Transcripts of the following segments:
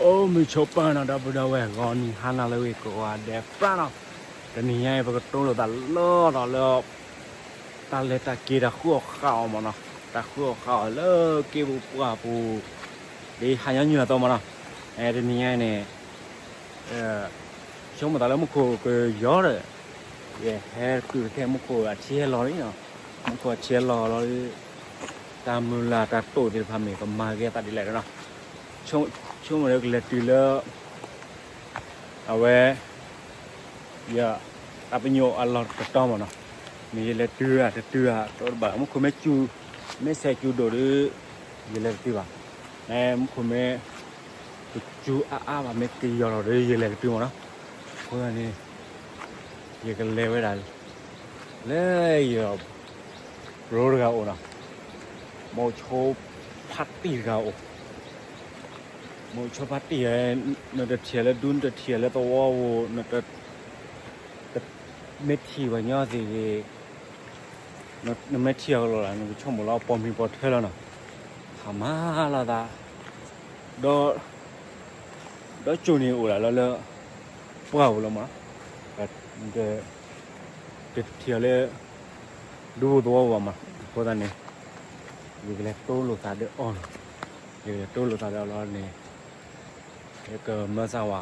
အိၣ်မုာ်ဆိပၢၤနီၤ ဒီပုၢ်ဒီဝဲၢ် ဂီၤနံၤဟါနၤလၢအဂ့ၤကိးဂၤဒဲးပၢ်နီၤ, တနံၤညါအံၤ ပကတိလိာ်သးလီၤဒီးလၢ တၢ်လဲၤတၢ်က့ၤတၢ်ဃုအီၣ်ဃုအီမးနီၤ, တၢ်ဃုအီၣ်ဃုအီလၢက့ၤပူၤပှၢ်ပူၤ, ဒ်ဟါညီနုၢ်အသိးမးနီၤ, တနံၤညါအံၤန့ၣ် ဆိကမိၣ်သးလၢမူခိၣ်ကယီၤဒီး ယဟဲတုၤခဲမူခိၣ်အထံဟဲလီၤလံနီၤ, မူခိၣ်အထံဟဲလီၤလီၤဒီး တၢ်မုၢ်လၢ်တၢ်တိာ်သ့ၣ်တဖၣ်မ့ၢ်ကမၤဂ့ၤသးဒ်လဲၣ်နီၤ, ဆိကမိၣ်ဒီးကလဲၤတုၤလၢ အဝဲ ယ တၢ်ပညိၣ်အလီၢ်တတီၤမးနီၤ, မ့ၢ်ယလဲၤတုၤဧါတတုၤဧါ တအိၣ်တဘၣ် မူခိၣ်မ့ၢ်စူၤ မ့ၢ်ဆဲးစူၤဒိၣ်ဒီး ယလဲၤတတုၤဘၣ်, မူခိၣ်မ့ၢ် တစူၤအါအါဘၣ် မ့ၢ်ကယီၤလီၤဒီး ယလဲၤကတုၤမးနီၤ, အဃိသတးန့ၣ် ယကလဲၤဝဲဒၣ် လၢယ ရိတဂၤအိၣ်နီၤ, မုဆိဖါတံၢ်တဂၤအိၣ်, မုဆိဖါတံၢ် နတထံၣ်လၢဒူ နတထံၣ်လၢသဝီပူၤ နတ မ့ၢ်ထံၣ်ပှၤညီသ့ၣ်ဂ့ၤ, နမ့ၢ်ထံၣ်အီၤကလီလၢ နကဆိကမိၣ်လီၤ ပိာ်မုၣ်ပိာ်ထွဲလီၤနီၤ, ဟးမၤလိာ်သး, ဒီး ဒီးကၠိန့ၣ်အိၣ်ဒၣ်လၢလၢ ပှၢ်ပူၤလီၤမး, တထံၣ်အီၤလၢ ဒူပူၤသဝီပူၤဘၣ်မး, အဃိသတးန့ၣ် ယကလဲၤတိလိာ်သးဒီးအီၤနီၤ, ယကလဲၤတိလိာ်သးဒီးအီၤလီၤန့ၣ် ယကမၢသးဝဲ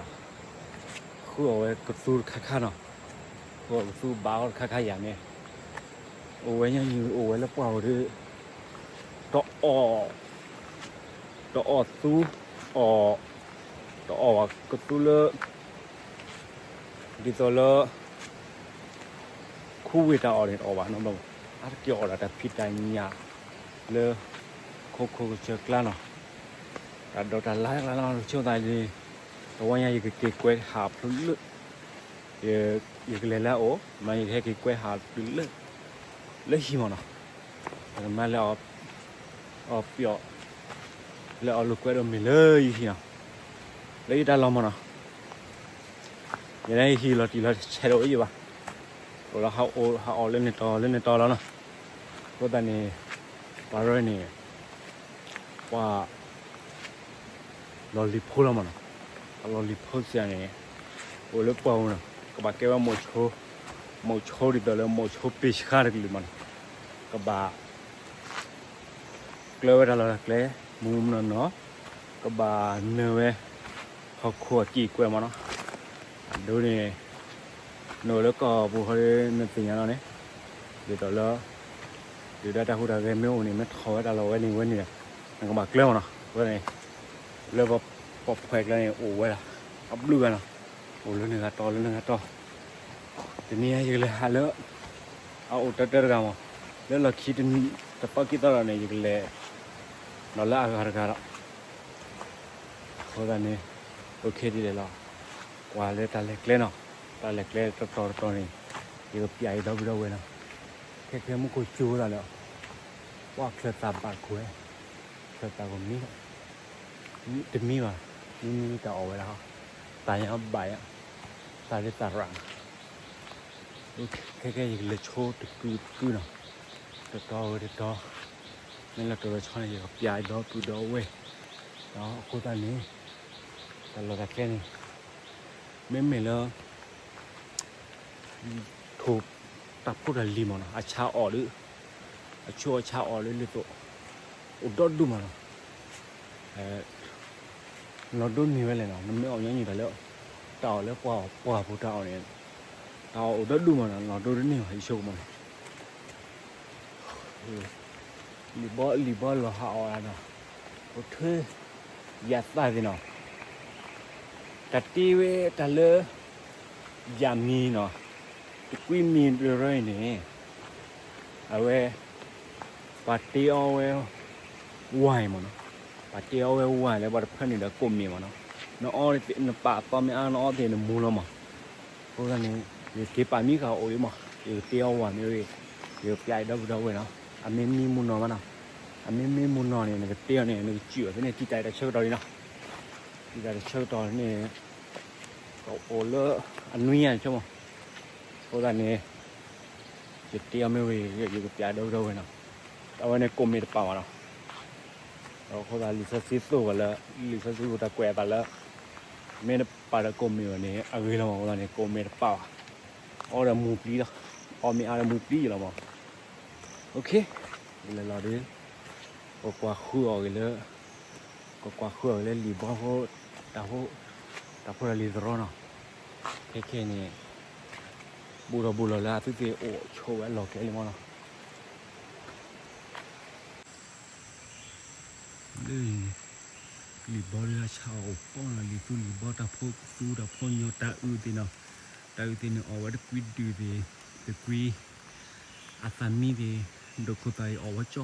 ဃုအီၣ်ဝဲကသူတခါခါနီၤ, ဃုအီၣ်ကသူဘၣ်အီၤတခါခါယၤန့ၣ်, အိၣ်ဝဲညီနုၢ်အိၣ်ဝဲလၢပှၢ်ပူၤဒီး တအီၣ် တအီၣ်သူအီၣ်, တအီၣ်ကသူလၢ ဒ်သိးလၢ ခူဝ့ၢ်တၢ်အီၣ်န့ၣ်တအီၣ်ဘၣ်နီၤ, အါတက့ၢ်အီၣ်ဒၣ်တၢ်ဖံးတၢ်ညၣ်လၢ ခိခိကစၢၢ်ကျါနီၤ, တၢ်ဒိးတၢ်လါကျါနီၤ, ဆိသးန့ၣ် တဝီညါယကက့ၤကွဲးဟးဖျိလၢ ယကလဲၤလၢအအိၣ် မ့ၢ်ယကဟဲက့ၤကွဲးဟးတုၤလၢ လၢဟံၣ်မးနီၤ, ပကမၤလၢ အီၣ်ပျီၣ် လၢအီၣ်လိာ်ကွဲဒိၣ်မ့ၢ်လၢယဟံၣ်နီၤ, လၢယတၢ်လီၢ်မးနီၤ, ယဲဒၣ်ယဟံၣ်လီၤတံၢ်လီၤဆဲးဒိၣ်အံၤဘၣ်, အိၣ်လီၤဟးအိၣ်လၢန့ၣ်တီၤလၢန့ၣ်တီၤလီၤနီၤ, အဃိသတးန့ၣ် ပှၤရၢန့ၣ် ပှၤ လီၢ်လံၤဖိလီၤမးနီၤ, ပှၤလီၢ်လံၤဖိစ့ၢ်န့ၣ် အိၣ်လၢပှၢ်ပူၤနီၤ, ကဘၣ်ကဲဝဲ မုဆိဒ်သိးလၢ မုဆိပ့ၤဆှါတကလုာ်မးနီၤ, ကဘၣ် ကျၢၤဝဲတၢ်လီၢ်တၢ်ကျဲ မုၢ်မုၢ်နီၢ်နီၢ်, ကဘၣ်နၢၤဝဲ ဟီၣ်ခိၣ်အကံၢ်ကွဲးမးနီၤ, အဒိန့ၣ် နအိၣ်လၢကီၢ်ပူၤဃီဒီး နသ့ၣ်ညါလီၤန့ၣ်, ဒ်သိးလၢ ဒုၣ်ဒါတၢ်ဟူးတၢ်ဂဲၤမ့ၢ်အိၣ်န့ၣ် မ့ၢ်ထီၣ်ဝဲတၢ်လီၢ်ဝဲန့ၣ်ဝဲန့ၣ်ဒီး နကဘၣ်ကျၢၤမးနီၤ, အဃိန့ၣ် လၢပပှဲၤကျါန့ၣ် အိၣ်ဝဲဒၣ် အဘျုးဂၤနီၤ, အိၣ်လၢန့ၣ်ဂၤတီၤလၢန့ၣ်ဂၤတီၤ, တနံၤအံၤယကလဲၤဟးလၢ အအိၣ်တၢ်တၢ်တဂၤမး, လၢလီၢ်ခံ တသီခံသီဒီးန့ၣ် ယကလဲၤ ဒီးလၢအဂၤတဂၤဒီး အဃိသတးန့ၣ် အခဲဒ်လဲၣ်လီၤ, ကွၢ်လၢတၢ်လဲၤကျဲနီၤ, တၢ်လဲၤကျဲတတီၤတတီၤန့ၣ် ယကပျးအံၤဒီပုၢ်ဒီဝဲၢ်နီၤ, ခဲခဲမူခိၣ်စူၤသးလၢ ပှၢ်ချၢၣ်သးဘၣ်ကွဲး, ချၢၣ်သးကမံ တမံဘၣ်, မ့မ့ၢ်တၢ်အီၣ်ဝဲဒၣ်, သးညါဘၣ်ယါ, သးလၢသးရၣ်နီၤ, ခဲခဲယကလဲၤဆိတကုာ်တကုာ်နီၤ, တတီၤဝဲတတီၤ, မ့ၢ်လၢတတီၤတဆီန့ၣ် ယကပျးဒီပုၢ်ဒီဝဲၢ်, ဒီးအဃိသတးန့ၣ် တၢ်လီၢ်တၢ်ကျဲန့ၣ် မ့မ့ၢ်လၢ ထိၣ်တၢ်ဖိတၢ်လံၤမးနီၤ, အဆါအီၣ်ဒီး အဆိအဆါအီၣ်လၢလၢသိး အိၣ်ဒီဒူၣ်မးနီၤ, လီၤဒိန့ၢ်ဝဲလဲၣ်နီၤ, နမ့ၢ်အီၣ်ညီနုၢ်တၢ်လၢ တၢ်အီၣ်လၢပှၢ်ပှၢ်ပူၤတၢ်အီၣ်န့ၣ် တၢ်အီၣ်အိၣ်ဒီဒူၣ်မးနီၤ, လီၤဒိတန့ၢ်ဘၣ် ယဆိကမိၣ်န့ၣ် လံာ်ဘီလံာ်ဘီလီၤဟးအီၣ်ဒၣ်နီၤ, အိၣ်ထွဲ ယၤသၣ်သ့ၣ်နီၤ, တၢ်တ့ဝဲတၢ်လၢ ယၤမံနီၤ, တကွံမံတရၢအံၤန့ၣ် အဝဲ ပှၤတ့အီၤဝဲ ဝါအံၤမးနီၤ, ပှၤတ့အီၤဝဲဝါလၢပှၤတဖၢနုာ်ဒီး ကိၣ်မ့ၢ်မးနီၤ, နအီနပာ်အသီမ့ၢ်အါ နအီသ့ၣ်နမူၤလီၤမး, အဃိသတးန့ၣ် ယက့ၤပာ်မံဃာ်အိၣ်လံမး, ယကတ့အီၤဝါမ့ၢ်ဝဲ, ယကပျးအံၤဒီပုၢ်ဒီဝဲၢ်နီၤ, အမ့ၢ်မံမူၤနီၤမးနီၤ, အမ့ၢ်မံမူၤနီၤန့ၣ် နကတ့အီၤန့ၣ် နကစုာ်အီၤဖဲန့ၣ် တံၢ်တၢ်အံၤတဆၢကတီၢ်လံနီၤ, တံၢ်တၢ်တဆၢကတီၢ်န့ၣ် ကအိၣ်လၢအနွံညါတဆၢမး, အဃိသတးန့ၣ် ယတ့အီၤမ့ၢ်ဝဲ ယကပျးဒီပုၢ်ဒီဝဲၢ်နီၤ, အဝဲန့ၣ်ကိၣ်မ့ၢ်တပာ်မးနီၤ အဃိသတးလံာ်စီဆှံသိၣ်ဝဲလၢ လံာ်စီဆှံပူၤတၢ်ကွဲးအသးလၢ မ့ၢ်တပာ်ဒီးကိးမံၤဘၣ်န့ၣ် အဂ့ၤလီၤမး အဃိသတးန့ၣ် ကိးမံၤတပာ်ဘၣ်, အီဒီးမူပျံၤလီၤ, အီမ့ၢ်အါဒီးမူပျံၤလီၤမး, လဲၤလီၤဒီး ကကွၢ်ဃုအီၤဂ့ၤလၢ ကကွၢ်ဃုအီၤဂ့ၤလၢလံာ်ဘီဖိ တၢ်ဖိ တၢ်ဖိဒီးလံာ်သရီနီၤ, ခဲခဲန့ၣ် ဘူးထီၣ်ဘူးလီၤလၢအသုသ့ၣ်အိၣ်ဆိးဝဲအလီၢ်ကျဲလံမးနီၤ. လၢ လံာ်ဘီဒုးအဆၣ်အီၤအိၣ်ပီၢ်နီၤ, လံာ်သူလံာ်ဘီ တၢ်ဖိသူတၢ်ဖိညီ တၢ်အုးသ့ၣ်နီၤ, တၢ်အုးသ့ၣ်န့ၣ် အီၣ်ဝဲတကွံဒုးသ့ၣ် တကွံ အသးမံသ့ၣ် ဒိၣ်ခိၣ်သးအံၤအီၣ်ဝဲကၠ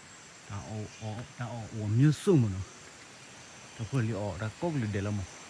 ီ, တၢ်အီၣ် တၢ်အီၣ်အိၣ်အမျိုးစုံမးနီၤ, တၢ်ဖိလံၤအီၣ်တၢ်ကိးကလုာ်ဒဲးလီၤမး.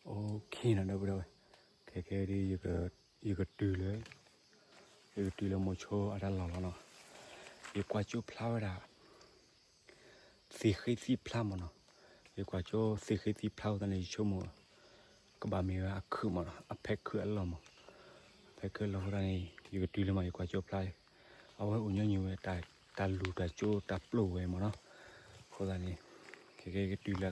Okay နီၤ ဒီပုၢ်ဒီဝဲၢ်, ခဲခဲဒ် ယကတုၤလၢ ယကတုၤလၢမိၤဆိအတၢ်လီၢ်လီၤနီၤ, ယကွၢ်ကၠိဖျါဝဲဒၣ် သ့ၣ်ဃ့သံဖျါမးနီၤ, ယကွၢ်ကၠိသ့ၣ်ဃ့သံဖျါအဃိသတးန့ၣ် ယဆိကမိၣ် ကဘၣ်မ့ၢ်ဝဲအခုၣ်မးနီၤ, အဖဲခုၣ်အလီၢ်မး, အဖဲခုၣ်အလီၢ်အဃိသတးန့ၣ် ယကတုၤလၢမး ယကွၢ်ကၠိဖျါ, အဝဲအိၣ်ညီနုၢ်ဝဲ တၢ်လူၢ်တၢ်ကၠိတၢ်ပျိၢ်ဝဲမးနီၤ, အဃိသတးန့ၣ် ခဲခဲယကတုၤလၢ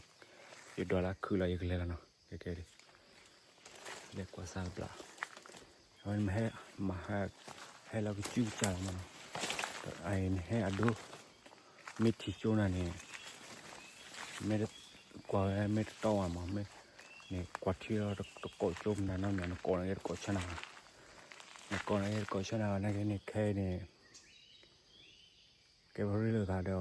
ယဒွးလၢအခုၣ်လီၤ ယကလဲၤလီၤနီၤ, ခဲခဲ လဲၤကွၢ်စၢ်တဘျီ, အဝဲမ့ၢ်ဟဲ မၤဟဲ ဟဲလီၤကစုကစၢ်လီၤမးနီၤ, အအံၤနဟဲအဒိ မ့ၢ်ထံၣ်ကၠိနၤန့ၣ် မ့ၢ်ကွၢ်ဝဲမ့ၢ်တတီဝဲမး မ့ၢ်န့ၣ် ကွၢ်ထံလီၤတကိးကၠိမနုၤနီတမံၤ နကိးန့ၣ်က့တကိးဆၢနၤဘၣ်, နကိးန့ၣ်က့တကိးဆၢနၤဘၣ် နာ်က့န့ၣ် ခဲအံၤန့ၣ် ကဲပရ့လိာ်သးဒီး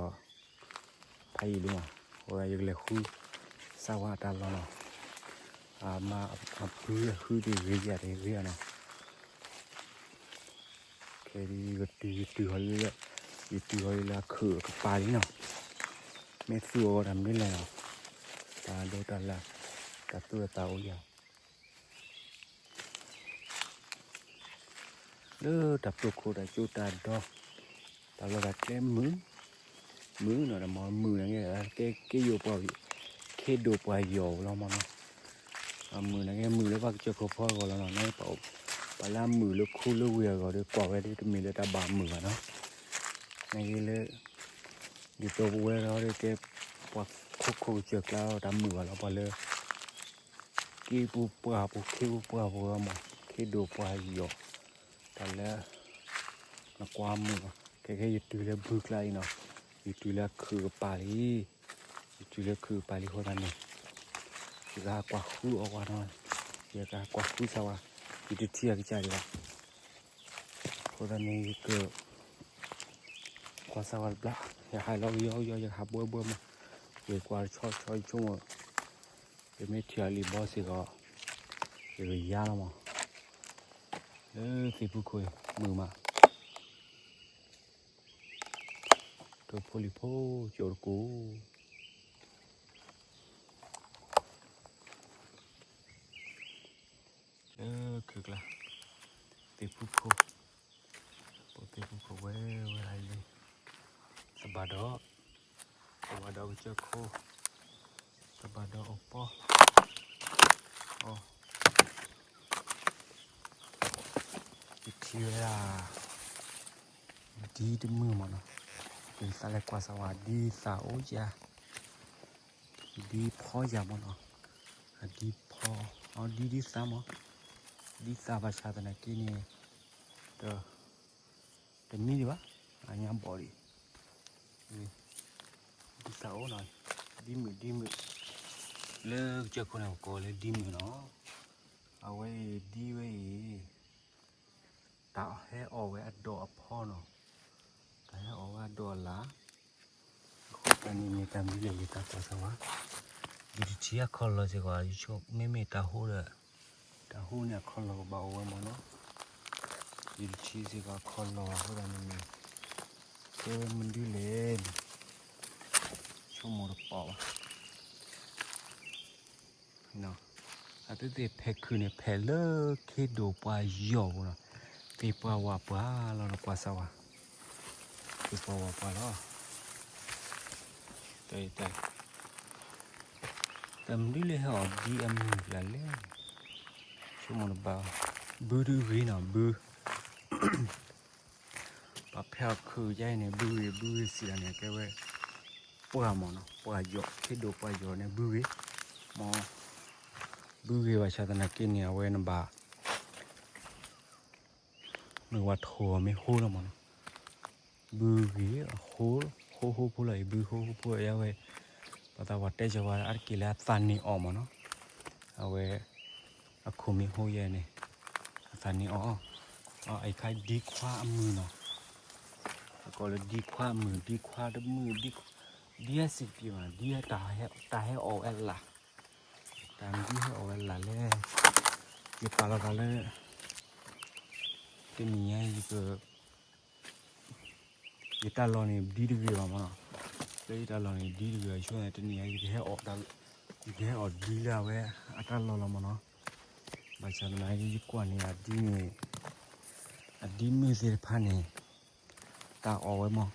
ဖးယံာ်လံမး, အဃိယကလဲၤဃု စၢ်ဝါအတၢ်လီၢ်လီၤ, အမါအဖုအဟုတဂ့ၤယၤ တဂ့ၤယၤနီၤ, ခဲဒ်ယကတုၤ ယတုၤဟီလၢ ယတုၤဟီလၢအခုၣ်အကပၤလံနီၤ, မ့ၢ်သူအီၤတၢ်မနုၤလဲၣ်နီၤ, တၢ်ဒိတၢ်လၢ် တၢ်သူၣ်အသးအိၣ်ယၤ လၢတၢ်ပျိၢ်ခိၣ်တၢ်ကၠိတၢ်ဒီ တၢ်လီၢ်တၢ်ကျဲမုာ်, မုာ်နီၤ တမ့ၢ်မုာ်န့ၣ်က့ ကဲယိာ်ပှၤ ခ့ဒိၣ်ပှၤယီၤလီၤမးနီၤ, မုာ်န့ၣ်က့ မုာ်လၢပှၤကစၢၢ်ခိၣ်ဖိအဂီၢ်လီၤနီၤ, န့ၣ် ပှၤလၢအမုာ်လၢခူလၢဝ့ၢ်အဂီၢ်ဒီး ကွၢ်ဝဲဒ်တမ့ၢ်လၢတၢ်ဘၣ်မုာ်ဘၣ်နီၤ, န့ၣ်က့လၢ ဒ်သိးပဝဲဒီးကဲ ပှၤခိခိၣ်ကစၢၢ်ကျါဒီးတၢ်မုာ်ဘၣ်လီၤ ပှၤလၢ က့ပူၤပှၢ်ပူၤ ခ့ပူၤပှၢ်ပူၤလီၤမး ခ့ဒိၣ်ပှၤယီၤ တၢ်လၢ နကွၢ်မုာ်ဘၣ် ခဲခဲယတုၤလၢဘုကျါအံၤနီၤ ယတုၤလၢခုၣ်ကပၤလံ ယတုၤလၢခုၣ်ကပၤလံအဃိသတးန့ၣ် ယကဟးကွၢ်ဃုအီၤဝဲနီၤ ယကဟးကွၢ်ဃုစၢ်ဝဲ ယတထံၣ်အကစၢ်ဒံးဘၣ် အဃိသတးန့ၣ် ယက ကွၢ်စၢ်ဝဲတဘျီ ယဟးလီၤကယီကယီ ယကဟးဘှဲဘှဲမး ယကွၢ်တဆီဆီယဆိကမိၣ် ယမ့ၢ်ထံၣ်အီၤလံာ်ဘီစ့ၢ်ကီး ယကယါလီၤမး လၢသ့ၣ်ဖူခိၣ်အံၤ မုာ်မး တိၢ်ဖိလံၤဖိ ကၠိတကိး လၢခုၣ်ကျါ သ့ၣ်ဖူခိၣ် ပိာ်သ့ၣ်ဖူခိၣ်ဝဲဝဲဒၣ်လံ သဘၣ်ဒီး သဘၣ်ဒီးကစၢၢ်ခိၣ် သဘၣ်ဒီးအိၣ်ပီ အိ ယထံၣ်ဝဲဒၣ် ဒ်တမုာ်မးနီၤ ယသးလဲၤကွၢ်စၢ်ဝဲဒ်သးအိၣ်ယၤ ဒ်ဖီယၤမးနီၤ အဒ်ဖီ အဒ်ဒ်သးမး ဒ်သၣ်ဘၣ်ဆၣ်သနာ်က့န့ၣ် တမံဒံးဘၣ်, အညါဘီၣ်လံ, ဒ်သၣ်အိၣ်နီၤ, ဒ်မုၣ်ဒ်မုၣ်, လၢကစၢၢ်ခိၣ်န့ၣ် ပကိးလၢဒ်မုၣ်နီၤ, အဝဲအံၤဒ်ဝဲအံၤ တၢ်ဟဲအီၣ်ဝဲအဒိးအဖီနီၤ, တၢ်ဟဲအီၣ်ဝဲအဒိးအလၣ်, အဃိသတးန့ၣ်မ့ၢ်တၢ်မနုၤလဲၣ် ယတၢ်ကွၢ်စၢၤဝဲ, ယတထံၣ်အခီၣ်လီၤစ့ၢ်ကီး, ယဆိ မ့မ့ၢ်တၢ်ဟိဒီး, တၢ်ဟိန့ၣ်အခီၣ်လီၤကဘၣ်အိၣ်ဝဲမၢ်နီၤ, ယတထံၣ်စ့ၢ်ကီးအခီၣ်လီၤအဃိသတးန့ၣ်မ့ၢ်, ကဲမနုၤလဲၣ်န့ၣ်, ဆိကမိၣ်တပီၣ်ဘၣ် အသ့ၣ်သ့ၣ်ဖဲးခုးန့ၣ် ဖဲးလၢခ့ဒိၣ်ပှၢ်ယီၤပူၤနီၤ, သ့ၣ်ပှၢ်ဝၣ်ပှၢ်လီၤ နကွၢ်စၢၤဝဲ, သ့ၣ်ပှၢ်ဝၣ်ပှၢ်လီၤ, တၢ် တၢ်မနုၤလၢဟဲအီၣ်ဒ်အမုၢ်ကျါလဲၣ်, ဆိကမိၣ်တဘၣ်, ဘုတဂ့ၤနီၤ ဘု ပှၤဖဲးအီၣ်ခုးယါအံၤန့ၣ် ဘုဂ့ၤ ဘုဂ့ၤစံးဒၣ်န့ၣ် ကဲဝဲ ပှၢ်မၢ်နီၤ ပှၢ်ယီၤ ခ့ဒိၣ်ပှၢ်ယီၤန့ၣ် ဘုဂ့ၤ, မၢ် ဘုဂ့ၤဘၣ်ဆၣ်သနာ်က့န့ၣ် အဝဲနဘၣ် မ့ၢ်ဝဲထိၣ်အီၤမ့ၢ်ဟိလီၤမၢ်နီၤ, ဘုဂ့ၤအဃိ ဟိဟိဖိလီၤအံၤ ဘုဟိဟိဖိအံၤ အဝဲ ပှၤသးပှၢ်တဲစၢၤဝဲအါတက့ၢ်လၢအသၣ်န့ၢ်အီၣ်မၢ်နီၤ, အဝဲ အခိၣ်မ့ၢ်ဟိယဲန့ၣ် အသၣ်န့ၢ်အီၣ်, အအံၤခါဒ်ခွါအမုၢ်နီၤ, အကိးလၢဒ်ခွါအမုၢ် ဒ်ခွါတမုၢ် ဒ်ဟဲစံးတပံၤမး ဒ်တၢ်ဟဲအီၣ်ဝဲလၢ်, တၢ်မနုၤဟဲအီၣ်ဝဲလၢ်လဲၣ်, ယပာ်လီၤသးလၢ တနံၤညါယက ယတၢ်လီၢ်န့ၣ်ဒ်တဂ့ၤဘၣ်မၢ်နီၤ, လၢယတၢ်လီၢ်န့ၣ်ဒ်တဂ့ၤဘၣ် ဆိန့ၣ် တနံၤညါယကဟဲအီၣ် ယကဟဲအီၣ်ဒ်လၢအဝဲအတၢ်လီၢ်လီၤမၢ်နီၤ, ဘၣ်ဆၣ်သနာ်က့ယကွၢ်န့ၣ် အဒ်န့ၣ် အဒ်မုၢ်သ့ၣ်တဖၣ်န့ၣ် တၢ်အီၣ်ဝဲမၢ်,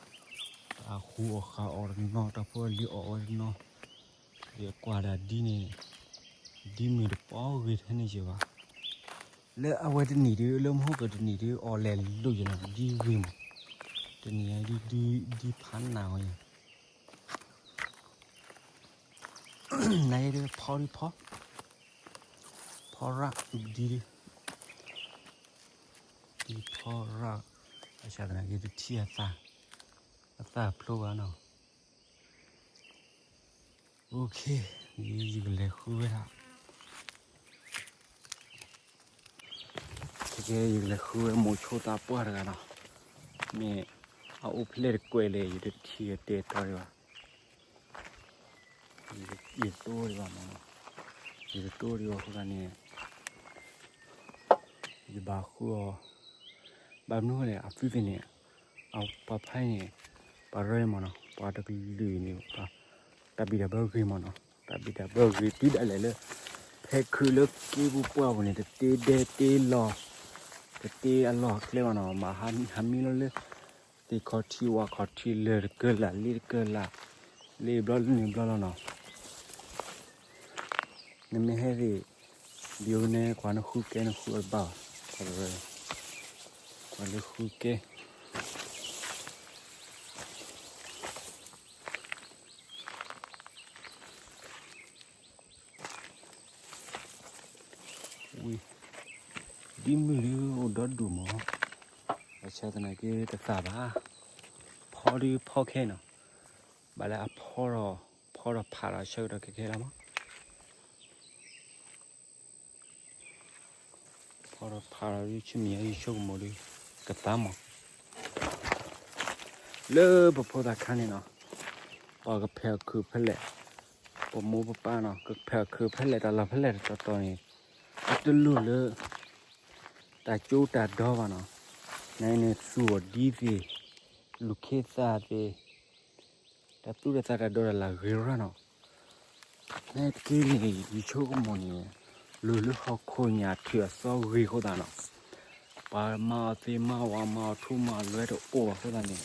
တၢ်ဃူအီၣ်ဃာ်အီၣ်တနီၤ တၢ်ဖိအလံၤအီၣ်ဝဲတနီၤ, ယကွၢ်ဒၣ်ဒ်န့ၣ် ဒ်မုၢ်တပီၢ်ဂ့ၤထဲန့ၣ်ယဘၣ်, လၢအဝဲတနံၤဒု လၢမဟိကတနံၤဒု အီၣ်လဲၤလိာ်ယနီၤ ဒ်ဂ့ၤမၢ်, တနံၤညါဒ် ဒ်ဖးနးဝဲယၤ နဒုဖီဒုဖီ, ဖီရၣ်ဒ်ဒု, ဒ်ဖီရၣ်, ဘၣ်ဆၣ်သနာ်က့တထံၣ်အသၣ်, အသၣ်ဖျိဘၣ်နီၤ, OK, ယကလဲၤဃုဝဲဒၣ် ခဲကဲ ယကလဲၤဃုဝဲမိၤဆိသးပှၢ်တဂၤနီၤ, မ့ၢ်အအိၣ်ဖျဲၣ်တကွဲးလဲၣ် ယတထံၣ်တဲတီဒံးဘၣ်, ယတတိၢ်ဒံးဘၣ်မၢ်နီၤ, ယတတိၢ်ဒံးဘၣ်အဃိသတးန့ၣ် ယဘၣ်ဃုအီၤ, ဘၣ်မနုၤလဲၣ် အသုသ့ၣ်န့ၣ်, ပှၤဖါအံၤန့ၣ်, ပှၤရၢမၢ်နီၤ ပှၤတကလုာ်န့ၣ် တၢ်ဘံၣ်တၢ်ဘၢဂ့ၤမၢ်နီၤ တၢ်ဘံၣ်တၢ်ဘၢဂ့ၤတုၤဒၣ်လဲာ်လၢ ဖဲခုးလၢက့ပူၤပှၢ်ပူၤန့ၣ် တတ့ဒဲတ့လီၤ, တတ့အလီၢ်အကျဲဘၣ်နီၤ မ့ၢ်ဟးမံလီၤလၢ သ့ၣ်ခီၣ်ထံးဝၣ်ခီၣ်ထံးလၢာ်တကၢလၢ်လ့တကၢလၢ်, လ့ဘျီလၢန့ၣ်ဘျီလီၤနီၤ နမ့ၢ်ဟဲသ့ၣ်, ဒ်အံၤန့ၣ်ကွၢ်နဃုကဲနဃုအီၤတဘၣ်, ကွၢ်လၢဃုကဲ, ဝံၤ, ဒ်မုၢ်ဒုအိၣ်ဒီဒူၣ်မၢ်, ဘၣ်ဆၣ်သနာ်က့တသၣ်ဘၣ်, ဖီဒုဖီခဲနီၤ, ဘၣ်လၢအဖီဒီး, ဖီဒီးဖးဒီးဆၢကတီၢ်ခဲခဲလီၤမၢ် ဖီဒီးဖးဒီးဒုဆူမဲာ်ညါဒုဆိကမိၣ်ဒု, ကသါမၢ်, လၢပဖိသၣ်ခါန့ၣ်နီၤ, ပှၤကဖဲးအီၣ်ခုးဖဲလဲၣ်, ပမိၢ်ပပၢ်နီၤ ကဖဲးအီၣ်ခုးဖဲလဲၣ်တၢ်လီၢ်ဖဲလဲၣ်တတီၤတီၤန့ၣ်, အတလိၣ်လၢ တၢ်ကၠိတၢ်ဒီဘၣ်နီၤ, နန့ၣ်သူၣ်အီၤဒ်သ့ၣ်, လူၤခ့သးသ့ၣ်, တၢ်သူၣ်တၢ်သးတၢ်ဒီတၢ်လၢ်ဂ့ၤရၣ်နီၤ, နက့န့ၣ် ယဆိကမိၣ်န့ၣ်, လိၤလၢဟီၣ်ခိၣ်ညၣ်ထုးအသီဂ့ၤအဃိသတးနီၤ, ပှၤမၤအီၣ်သ့မၤဝၤမၤအီၣ်ထူမၤအီၣ်လွဲတအိၣ်ဘၣ်အဃိသတးန့ၣ်,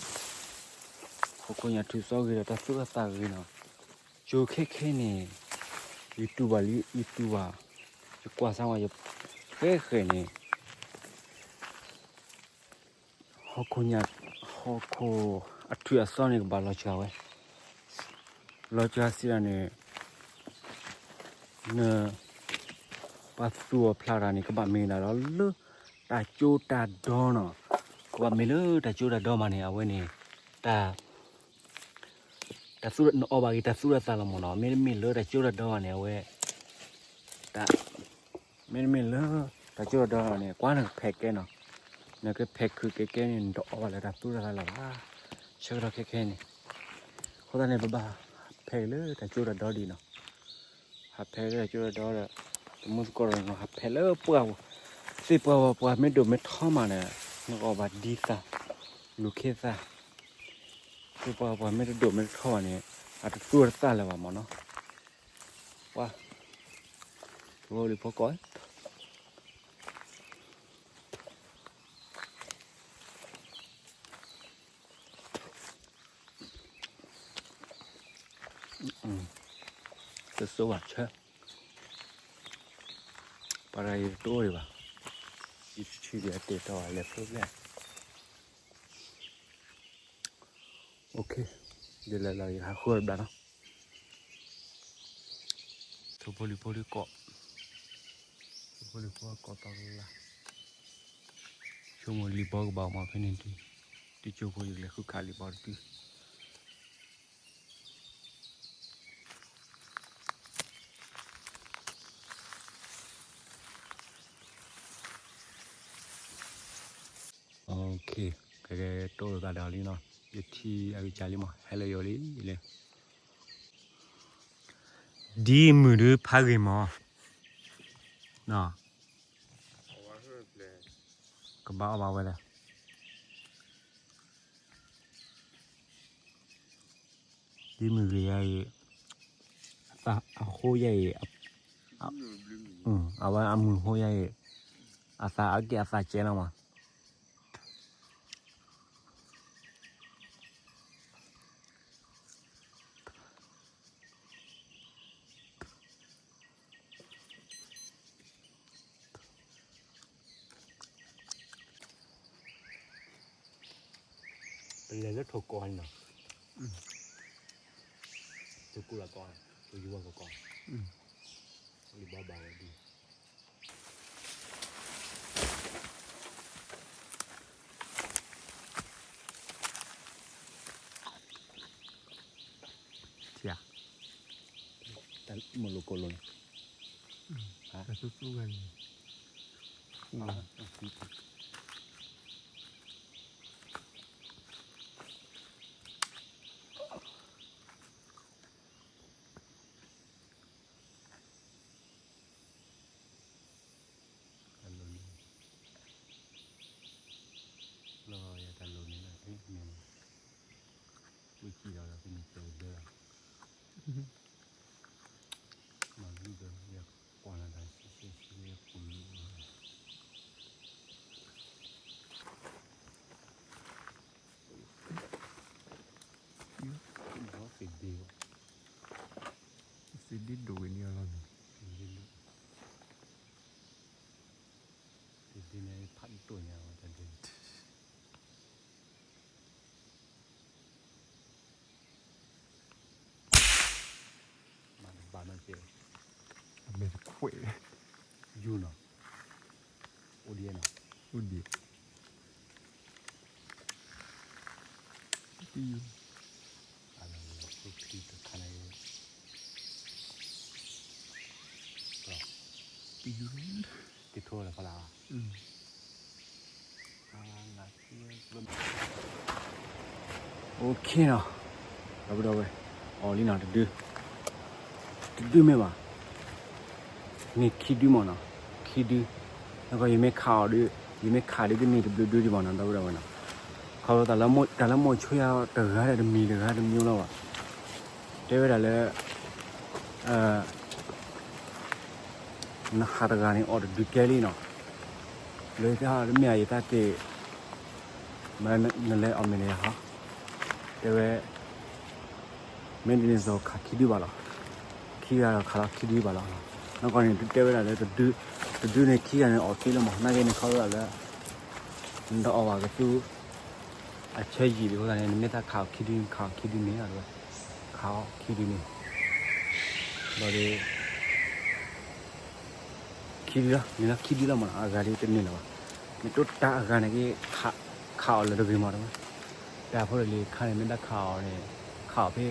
ဟီၣ်ခိၣ်ညၣ်ထုးသီဂ့ၤဒီးတၢ်သူၣ်တၢ်သးဂ့ၤနီၤ, ကၠိခဲခဲန့ၣ်, ယတူၢ်ဘၣ်လံ ယတူၢ်ဘၣ်, ယကွၢ်စၢ်ဝဲယ, ဃဲဃဲန့ၣ် ဟီၣ်ခိၣ်ညၣ်, ဟီၣ်ခိၣ်အထုးအသီန့ၣ်ကဘၣ်လီၤစှၤဝဲ, လီၤစှၤစံးဒၣ်န့ၣ်, န, ပှၤသူၣ်အီၤဖျးတၢ်န့ၣ် ကဘၣ်မ့ၢ်ဒၣ်လီၤလၢ တၢ်ကၠိတၢ်ဒီနီၤ. ကဘၣ်မ့ၢ်လၢတၢ်ကၠိတၢ်ဒီမးန့ၣ် အဝဲန့ၣ် တၢ် တၢ်သူၣ်နအီၣ်ဘၣ်က့ၤတၢ်သူၣ်တၢ်သးလီၤမးနီၤ. မ့တမ့ၢ်လၢတၢ်ကၠိတၢ်ဒီဘၣ်န့ၣ် အဝဲ တၢ် မ့တမ့ၢ်လၢ တၢ်ကၠိတၢ်ဒီန့ၣ် ကွၢ်နကဖဲးကဲနီၤ, နကဖဲးခုးကဲကဲန့ၣ် နတအီၣ်ဘၣ်လၢတၢ်သူၣ်တၢ်သးလၢၤဘၣ်. ဆၢကတီၢ်ခဲခဲန့ၣ် အဃိသတးန့ၣ် ပဘၣ်ဖဲးလၢတၢ်ကၠိတၢ်ဒီဒံးနီၤ. ဟးဖဲးလၢတၢ်ကၠိတၢ်ဒီဒီး တမူသကိးဒီးနီၤ ဟးဖဲးလၢပှၢ်ပူၤ, သ့ၣ်ပှၢ်ပှၢ်ပှၢ်မ့ၢ်ဒိၣ်မ့ၢ်ထီမးန့ၣ် နကအီၣ်ဘၣ်ဒ်သၣ် လူၤခ့သၣ်, သ့ၣ်ပှၢ်ပှၢ်မ့ၢ်တဒိၣ်မ့ၢ်တထီဘၣ်န့ၣ် အတသူၣ်တသးလၢၤဘၣ်မးနီၤ. ပှၤ ဖိလံၤဖိကီၢ် တစိဘၣ်ဆၢ, ပှၤတဂၤယတတိၢ်ဒံးဘၣ်, ယတထံၣ်ဒံးအတဲာ်တီလဲၤဖျိဖျဲၣ်, ယလဲၤလီၤယဟးဃုအီၤတဘျီနီၤ. ထိၣ်ဖိလံၤဖိလံၤကီၢ်, ထိၣ်ဖိလံၤဖိကီၢ်တီလၢ်, ဆိကမိၣ်လံာ်ဘီကဘၣ်မးဖဲန့ၣ်, တကၠိဖိယကလဲၤဃုခးလံာ်ဘီတတုၤ. ကဲကဲ တိၢ်သးဒီးလံနီၤ, ယထံၣ်အဂံၢ်စၢ်လံမး ဟဲလၢယိာ်လံလံ. ဒ်မုၢ်ဒုဖးဂ့ၤမး, ကဘၣ်အီၣ်ဘၣ်ဝဲလဲၣ်. ဒ်မုၢ်ဂ့ၤယၤအံၤ, အသးအဃိယဲအံၤ, အဝဲအမုၢ်ဃိယဲအံၤ, အသးအကဲအသးကဲလီၤမး. ပလဲၤလၢထိၣ်ကီၢ်န့ၣ်နီၤ, ထိၣ်ကူၣ်လၢကီၢ်, ထိၣ်ယူၤဝါကီၢ်, လံာ်ဘီဘၣ်ဝဲဒၣ်. မ့ၢ်လိာ်ကိးလိာ်န့ၣ်, တၢ်သူသူဂၤန့ၣ်, တၢ်လိၣ်န့ၣ်, လီၤယၤတၢ်လိၣ်န့ၣ်လၢဖဲန့ၣ်, ဝံၣ်ကံၢ်ဒီးဖဲန့ၣ် ကၠိဘျၢလီၤ, မၤလူဒီးယကွၢ်လီၤတၢ်ဆံဆံဆံပူၤလီၤ. သ့ၣ်ဒ့ဘၣ်, သ့ၣ်ဒ့ဒိၣ်ဝဲန့ၣ်အလီၢ်န့ၣ်, သ့ၣ်ဒ့န့ၣ်ဖးဒိၣ်ညါဝဲတၢ်ဒ့န့ၣ်. မ့ၢ်တခွဲး, ယူၤနီၤ, အိၣ်ဒံးနီၤ, အိၣ်ဒံး, တယူၤ, အလီၤလီၤ တခါန့ၣ်, တယူၤ, တထိလီၤဖီလာ်, OKနီၤ, ဒီပုၢ်ဒီဝဲၢ်, အီၤလံနီၤတဒု, တဒုမ့ၢ်ဘၣ်, န့ၢ်ခံဒုမ့ၢ်နီၤ, ခံဒု, နကီယမ့ၢ်ခးအီၤဒု, ယမ့ၢ်ခးဒုကန့ၢ်တဘျုးဒုဒံးမ့ၢ်နီၤ ဒီပုၢ်ဒီဝဲၢ်နီၤ, ခီဖျိတၢ်လၢမိၢ်ဆိယၤတဂၤဒီးတမံၤတဂၤတမံၤလီၤဘၣ်, တဲဝဲဒၣ်လၢ နဟးတဂၤန့ၣ် အီၣ်တဒုကဲလံနီၤ, လၢတၢ်မ့ၢ်အယသးက့ၤ, မ့ၢ်နလဲၤအီၣ်မ့ၢ်န့ၣ်ဟီ, တဲဝဲ, မ့ၢ်ဒ်န့ၣ်စီၤခးခံဒုဘၣ်လီၤ, ခံဂၤဒီးခးလီၤခံဒုဘၣ်လီၤ, နကီန့ၣ် တဲဝဲဒၣ်လၢ တဒုန့ၣ်ခံဂၤန့ၣ်အီၣ်သ့လီၤမး နာ်က့န့ၣ်ခီဖျိလၢ နတအီၣ်ဘၣ်ကသူ အဆၢယံာ်ဒံးအဃိသတးန့ၣ် နမ့ၢ်သးခးအီၤခံဒုန့ၣ် ခးအီၤခံဒုန့ၣ်, ခးအီၤခံဒုန့ၣ်, ဘၣ်ဒီး ခံ ခံဒုလီၤ, မ့ၢ်လီၤခံဒုလီၤမးနီၤ, အဂၤဒ်တန့ၢ်လၢၤဘၣ်. မ့ၢ်တိၢ်တၢ်အဂၤန့ၣ်က့ ခးအီၤလၢတဂ့ၤမးတဝဲ. တၢ်ဖိတလံၤခါန့ၣ် မ့ၢ်တၢ်ခးအီၤန့ၣ် ခးအီၤဖဲ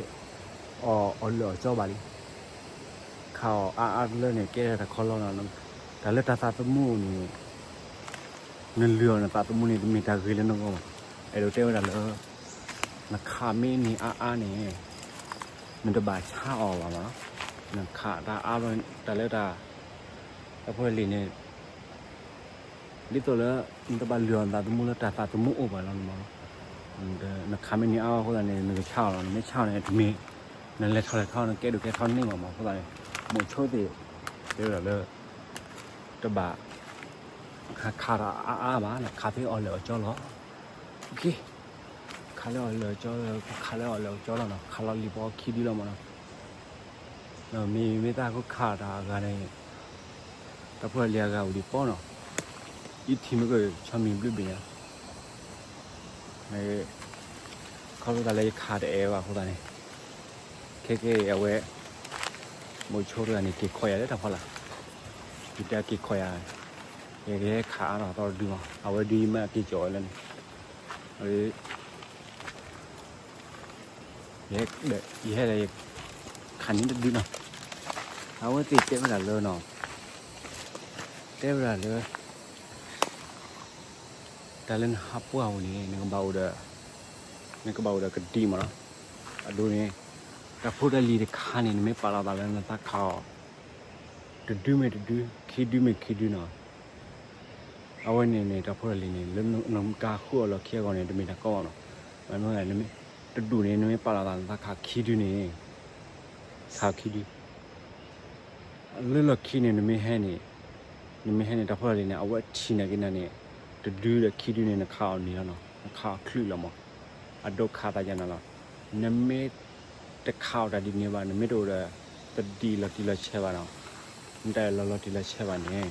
အီၤလၢာ်အီၤကၠီဘၣ်လံ. ခးအီၤအါအါတလၢန့ၣ် ကဲထီၣ်တၢ်ခီလီၤနီၤ. တၢ်လၢတၢ်သးသမူန့ၣ် နလုၢ်အီၤနသးသမူန့ၣ် တမ့ၢ်တၢ်ဂ့ၤလၢနဂီၢ်ဘၣ်. အဲၣ်ဒိးတဲဝဲဒၣ်လၢ နခးမ့ၢ်န့ၢ်အါအါန့ၣ် နတဘၣ်ဆါအီၤဘၣ်မးနီၤ. နခးတၢ်အါဘျီ တၢ်လၢတၢ် တၢ်ဖိတလံၤန့ၣ် ဒ်သိးလၢ နတဘၣ်လုၢ်အီၤနသးသမူလၢတၢ်သးသမူအိၣ်ဘၣ်လီၤန့ၣ်မးနီၤ. နခးမ့ၢ်န့ၢ်အါအါအဃိသတးန့ၣ် နကဆါအီၤလီၤ. နမ့ၢ်ဆါအီၤန့ၣ် တမ့ၢ် နလဲၤထီၣ်လဲၤထီ နကဲဒိၣ်ကဲထီန့ၢ်ဘၣ်မး. အဃိသတးန့ၣ် မိၤဆိသ့ၣ် တဲဝဲဒၣ်လၢ တဘၣ် ခးတၢ်အါအါဘၣ်, နခးဖဲအီၤလၢာ်အီၤကၠီလီၤ. ခးလၢအီၤလၢာ်အီၤကၠီလီၤ, ခးလၢအီၤလၢာ်အီၤကၠီလီၤနီၤ. ခးလီၤလံာ်ပီခံဒုလီၤမးနီၤ. မ့မ့ၢ်တၢ်ခိၣ်ခးတၢ်အဂၤန့ၣ် တၢ်ဖိတလံၤအဂၤအိၣ်ဒံးပီနီၤ. ယထံၣ်မ့ၢ်ကဆီမံၤဘျုးဘ့ၣ်ညါ ခီဖျိသးလၢယခးတအဲၣ်ဘၣ်အဃိသတးန့ၣ် ခဲကဲအံၤအဝဲ မိၤဆိတဂၤန့ၣ် က့ၤခိးယၤလၢတၢ်ဖီလာ်, ယတဲက့ၤခိးယၤ, ယကဟဲခးအါထီၣ်သီတဒုမး, အဝဲဒုးယမ့ၢ်အက့ၤကီၤဝဲလၢန့ၣ်, ယဟဲဒီး ခးန့ၢ်တဒုနီၤ. အဝဲသ့ၣ်တဲဝဲဒၣ်လၢနီၤ, တဲဝဲဒၣ်လၢ တၢ်လၢနဟးပှၢ်ပူၤန့ၣ် နကဘၣ်အိၣ်ဒီး နကဘၣ်အိၣ်ဒီးကဒံမးနီၤ. အဒိန့ၣ် တၢ်ဖိတၢ်လံၤတခါန့ၣ် နမ့ၢ်ပာ်လီၤသးလၢနသးခးအီၤ တဒုမ့ၢ်တဒု ခံဒုမ့ၢ်ခံဒုနီၤ. အဝဲန့ၣ်န့ၣ် တၢ်ဖိတၢ်လံၤန့ၣ် လၢနကါဃုအီၤလီၢ်ခံအဂီၢ်န့ၣ် တမ့ၢ်တၢ်ကီဘၣ်နီၤ. တဒူၣ်န့ၣ် နမ့ၢ်ပာ်လီၤသးလၢနသးခးခံဒုန့ၣ် ခးခံဒု လၢလီၢ်ခံန့ၣ် နမ့ၢ်ဟဲန့ၣ် နမ့ၢ်ဟဲန့ၣ် တၢ်ဖိတၢ်လံၤန့ၣ် အဝဲထံၣ်န့ၢ်က့ၤနၤန့ၣ် တဒုဒီးခံဒုန့ၣ် နခးအီၤန့ၣ်လီၤနီၤ. နခးအီၤချုးလီၤမး. အဒိခးသးယၤနၤလီၤ. နမ့ၢ်တခးအီၤတၢ်ဒ်န့ၣ်ဘၣ် နမ့ၢ်တအိၣ်ဒီး သဒံးလီၤတံၢ်လီၤဆဲးဘၣ်နီၤ, နတၢ်အၢၣ်လီၤလီၤတံၢ်လီၤဆဲးဘၣ်န့ၣ်,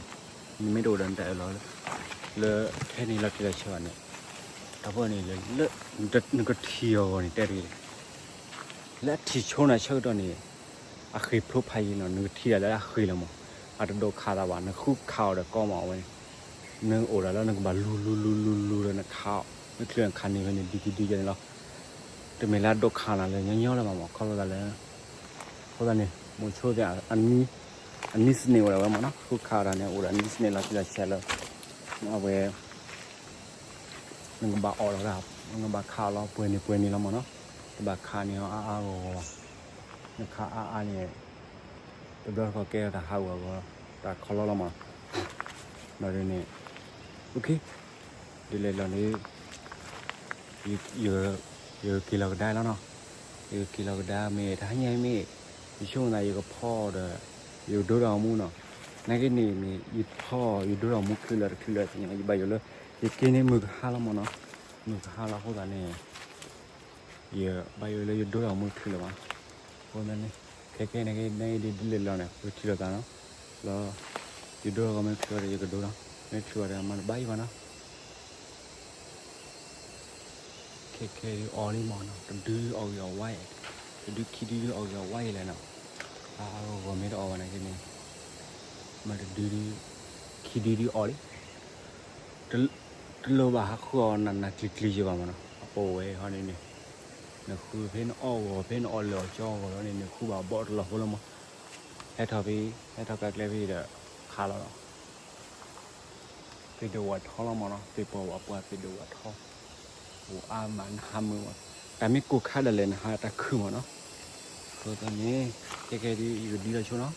နမ့ၢ်တအိၣ်ဒီးနတၢ်အၢၣ်လီၤ လၢ လၢထဲန့ၣ်လီၤတံၢ်လီၤဆဲးဘၣ်န့ၣ်, တၢ်ဖိန့ၣ် လၢ နကထံၣ်အီၤဂီၢ်န့ၣ် တဲတဂ့ၤ လၢအထံၣ်ဆိနၤဆၢကတီၢ်န့ၣ် အဃ့ၢ်ဖျိဖးယံၤလီၤ. နကထံၣ်ဒၣ်လၢအဃ့ၢ်လီၤမး. အတဒိးခးသးဘၣ်. နဃုခးအီၤဒီးကီမးအဝဲန့ၣ်, နအိၣ်ဒၣ်လၢနကဘၣ်လူၤလူၤလူၤလူၤလူၤဒီးနခးအီၤ, မ့ၢ်ချုးနခးန့ၢ်ဝဲန့ၣ် ဒုးကဒုးယဲန့ၣ်လီၤ. တမ့ၢ်လၢအဒိးခးနၤလၢညီညီလၢၤဘၣ်မး. ခီဖျိသးလၢ အဃိသတးန့ၣ် မိၤဆိသ့ၣ် အနံၣ်စနံးအိၣ်ဒၣ်ဝဲမးနီၤ. ဃုခးအီၤန့ၣ် အိၣ်ဒၣ်နံၣ်စနံးလီၤတံၢ်လီၤဆဲးလၢ အဝဲ နကဘၣ်အီၣ်လီၤဒၣ်, နကဘၣ်ခးအီၤလီၤ ပှဲၤန့ၣ်ပှဲၤန့ၣ်လီၤမးနီၤ. တဘၣ်ခးန့ၢ်အီၤအါအါဂီၢ်ဂီၢ်ဘၣ်. နခးအါအါန့ၣ် တဘျီတခီၣ်ကဲထီၣ်တၢ်ဟးဂူာ်ဟးဂီၤ တၢ်ခီလီလီၤမးနီၤ. ဘျီဒ်န့ၣ် ဒ်လဲၣ်လီၤန့ၣ် ယက့ၤလီၤကဒါလီၤနီၤ. ယက့ၤလီၤကဒါမ့ၢ် တဟါညါမ့ၢ် ယဆိကမိၣ်သး ယကဖီဒီး ယကဒိတၢ်ဂီၤမူနီၤ. နာ်က့န့ၣ်န့ၣ် ယဖီ ယဒိတၢ်ဂီၤမူချုးလၢတချုးလၢာ်သ့ၣ်ညါ ယဘၣ်ယိၣ်လၢ ယက့ၤန့ၣ်မုၢ်ကဟါလီၤမးနီၤ. မုၢ်ကဟါလီၤအဃိသတးန့ၣ် ယဘၣ်ယိၣ်လၢယဒိတၢ်ဂီၤမူတချုးလၢၤဘၣ်. အဃိန့ၣ် ခဲခဲန့ၣ်က့ နဒ်လဲၣ်လီၤန့ၣ် ပထံၣ်လိာ်သးနီၤ. လီၤ ယဒိတၢ်ဂီၤမူတချုးဘၣ်ဒီး ယကဒိနီၤ. မ့ၢ်တချုးဘၣ်ဒီး မၤတဘၣ်ယံၤဘၣ်နီၤ. ခဲခဲဒုးအီၣ်လံမးနီၤ, တဒုဒုးအီၣ်ဂ့ၤအီၣ်ဝါအံၤ, တဒုခံဒုဒုးအီၣ်ဂ့ၤအီၣ်ဝါအံၤလဲၣ်နီၤ. အါအါဂီၢ်ဂီၢ်မ့ၢ်တအီၣ်ဘၣ်နာ်က့န့ၣ် မ့ၢ်တဒုဒုး ခံဒုဒုးအီၣ်လံ. တလိၣ်ဘၣ်ဟးဃုအီၤနးနးကျံၤကျံၤယံၤဘၣ်မးနီၤ, အပိာ်ဝဲဟီန့ၣ်န့ၣ် နဃုဖဲနအီၣ်ဂီၤ ဖဲနအီၣ်လၢာ်အီၣ်ကၠီဂီၤလီၤန့ၣ် နဃုဘၣ်ဘီတလီၤဖိလီၤမး. ဟဲထီၣ်ဖဲ ဟဲထီၣ်ကကျဲဖဲဒီး ခးလီၤလီၤ. သ့ၣ်ဒိၣ်ဝၣ်ထီလီၤမးနီၤ, သ့ၣ်ပှၢ်ဝၣ်ပှၢ်သ့ၣ်ဒိၣ်ဝၣ်ထီ, အိၣ်အါမးနဟးမုာ်မး, တၢ်မ့ၢ်ကိၢ်ခါဒၣ်လဲာ် နဟးတၢ်ခုၣ်မးနီၤ. အဃိသတးန့ၣ် ခဲခဲဒုး ယကဒုလီၤဆိနီၤ.